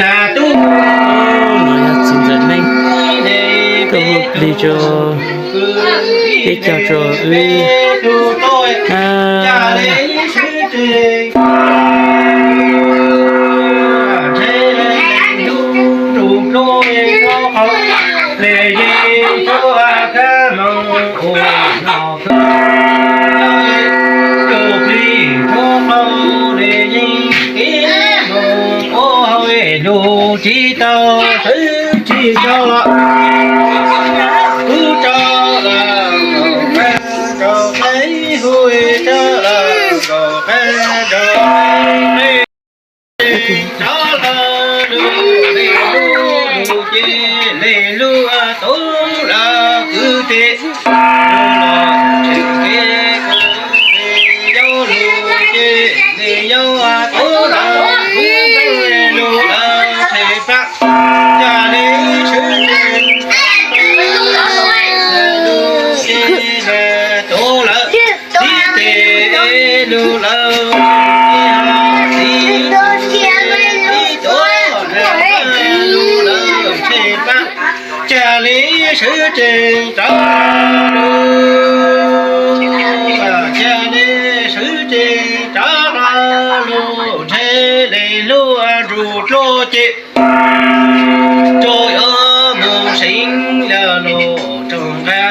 Nas tub, no yog txiv ntxawm Neej tuaj hu plig rau, peb caug rau wb. Lus tsis tau xwb tsis tau los, kuv tso los kaum peb, rau qab hu tso los kaum peb, rau qab rov los lus, lus ces lus tub los kwv tij, lus los tseem kev, yau lus ces yau tub los kwv tij, lus los tseem pab, cas li swv ces lus ces tub lawm, txiv ces lus lawm, txiv tub ces lus lawm tseem pab, cas li swv ces rov los lus, cas li swv ces rov los lus, ntshe li lub nruj dluab ces rau yuav mus seev lawm los rau nqa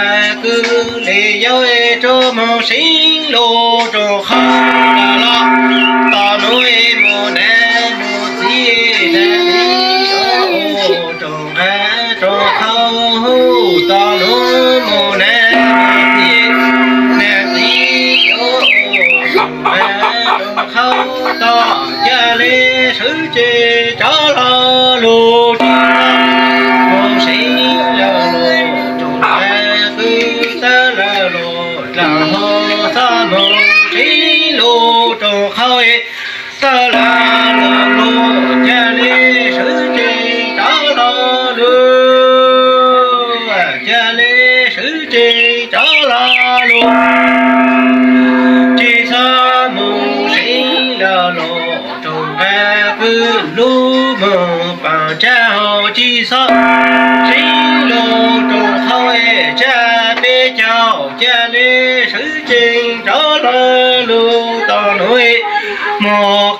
kwv li yau es rau mus seev los rau qhov los los, tos nuv mus nas mus txiv nas txiv, rau nqa rau qhov hu, tos nuv mus nas mus txiv nas txiv, rau nqa rau qhov tos, cas li swv ces rov los lus tsis tau, mus seev lawm los rau nqa kwv tij lawm los dlaag hlo, txhob mus seev los rau qhov tawg lawm los lus, cas li swv ces rov los lus, cas li swv ces rov los lus, tsis txhob mus seev lawm los rau nqa kwv lub moog paam tsab hau, tsis txhob seev los rau qhov tsab peb caug, cas li swv ces rov los lus, tos nuv mus